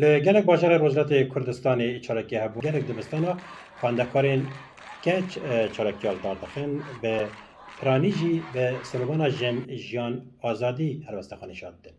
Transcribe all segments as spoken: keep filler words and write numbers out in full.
Li gelek bajarê Rojhilatê Kurdistanê çalakî hebû. Gelek dibistana xwendekarên keç, e, çalakiya li dar dixin. Bi piranî jî bi slogana Jin, Jiyan, Azadî helwesta xwe nîşan didin.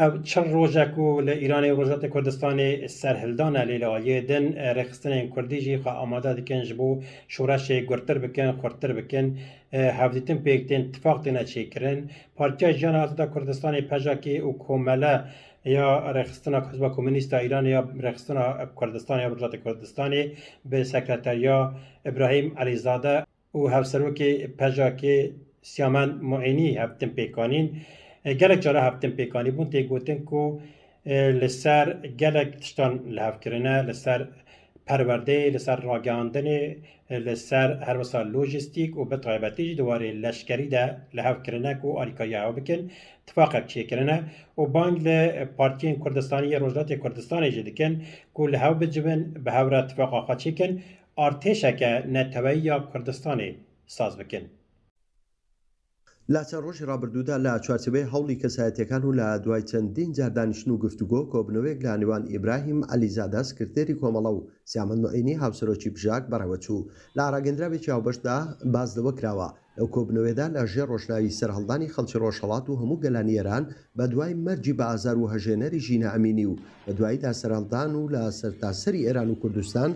Ev çil roj e ku li Îranê û Rojhilatê Kurdistanê serhildan e, lê li aliyê din, e, rêxistinên Kurdî jî xwe amade dikin ji bo şoreşê gurtir bikin, xurttir bikin. E, hevdîtin pêk tên, tifaq têne çêkirin. Partiya Jiyan Azad a Kurdistanê, P J K û Komele ya Rêxistina Hizba Komînîst a Îranê ya Rêxistina Kurdistanê ya Rojhilatê Kurdistanê bi sekreteriya Îbrahîm Elîzade û hevserokê P J K Siyamend Muînî hevdîtin pêk anîn. E, gelek cara hevdîtin pêk anîbûn, tê gotin ku, e, li ser gelek tiştan li hev kirine, li ser perwerdeyê, li ser ragihandinê, e, li ser her wisa lojîstîk û bi taybetî jî di warê leşkerî de li hev kirine ku alîkariya hev bikin, tifaqek çêkirine û bang li partiyên Kurdistanî yê Rojhilatê Kurdistanê jî dikin ku li hev bicivin, bi hev re tifaqa xwe çêkin, artêşeke neteweyî ya Kurdistanê saz bikin. لە چەند ڕۆژی ڕابردوودا لە چوارچێوەی هەوڵی کەسایەتیەکان و لە دوای چەندین جار دانیشتن و گفتوگۆ، کۆبنەوەیەک لە نێوان ئیبراهیم عەلیزادە، سکرتێری کۆمەڵە، و سیامەند موعینی، هاوسەرۆکی پژاک، بەڕێوەچوو. لە ڕاگەندراوێکی هاوبەشدا باز لەوە کراوە، لەو کۆبنەوەیەدا لە ژێر ڕۆژناوی سەرهەڵدانی خەڵکی ڕۆژهەڵات و هەموو گەلانی ئێران، بە دوای مەرگی بە ئازار و هەژێنەری ژینا ئەمینی و بە دوای داسەرهەڵدان و لە سەرتاسەری ئێران و کوردستان،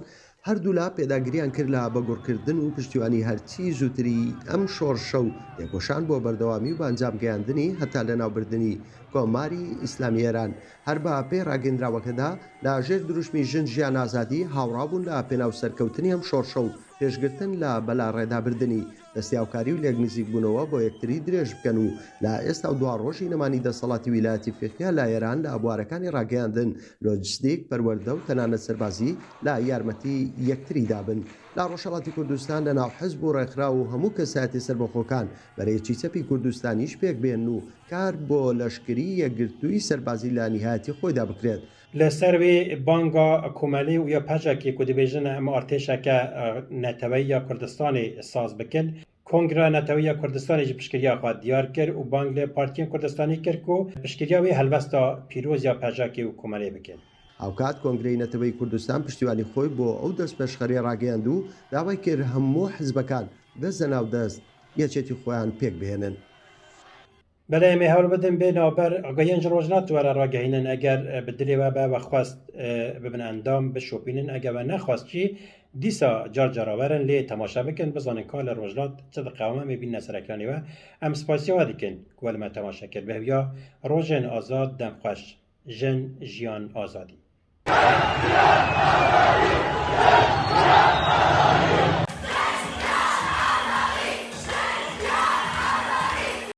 هەردوولا پێداگریان کرد لە بەگوڕکردن و پشتیوانی هەرچی زووتری ئەم شۆڕشە و تێکۆشان بۆ بەردەوامی و بەنجام گەیاندنی هەتا لەناوبردنی کۆماری ئیسلامی ئێران. هەر بە پێی ڕاگەندراوەکەدا، لە ژێر دروشمی ژن، ژیان، ئازادی، هاوڕابوون لە پێناو سەرکەوتنی ئەم شۆڕشە و پێشگرتن لە بەلاڕێدابردنی، دەستیاوکاری و لێک نزیکبوونەوە بۆ یەکتری درێژ بکەن و لە ئێستا و دوا ڕۆژی نەمانی دەسەڵاتی ویلایەتی فقیە لە ئێران لە بوارەکانی ڕاگەیاندن، لۆجستیک، پەروەردە و تەنانەت سەربازی لە یارمەتی یەکتری دابن. لە ڕۆژهەڵاتی کوردستان لە ناو حزب و ڕێکخراو و هەموو کەسایەتی سەربەخۆکان، بەرەیەکی چەپی کوردستانیش پێک بێن و کار بۆ لەشکری یەکگرتووی سەربازی لە نهایەتی خۆیدا بکرێت. Li ser wê banga Komelê û ya P J K ku dibêjin em artêşeke, e, neteweyî ya Kurdistanê saz bikin, Kongra Neteweyî ya Kurdistanê jî piştgiriya xwe diyar kir û bang li partiyên Kurdistanê kir ku piştgiriya wê helwesta pîroz ya P J K û Komelê bikin. هاوکات کۆنگرەی نەتەوەی کوردستان پشتیوانی خۆی بۆ ئەو دەستپێشخەریە ڕاگەیاند و داوای کرد هەموو حزبەکان دەست لە ناو دەست یەکێتی خۆیان پێک بهێنن. Belê, em ê hewl bidin bê navber agahiyên ji Rojhilat were ragihînin, eger, e, bi dilê we be, we xwest, e, bibin endam, bişopînin, eger we nexwest jî, dîsa car cara werin lê temaşe bikin, bizanin ka li Rojhilat çi diqewime, em ê bînine ser ekranê we. Em spasiya we dikin ku we li me temaşe kir. Bi hêviya rojên azad, dem xweş. Jin, jiyan, azadî.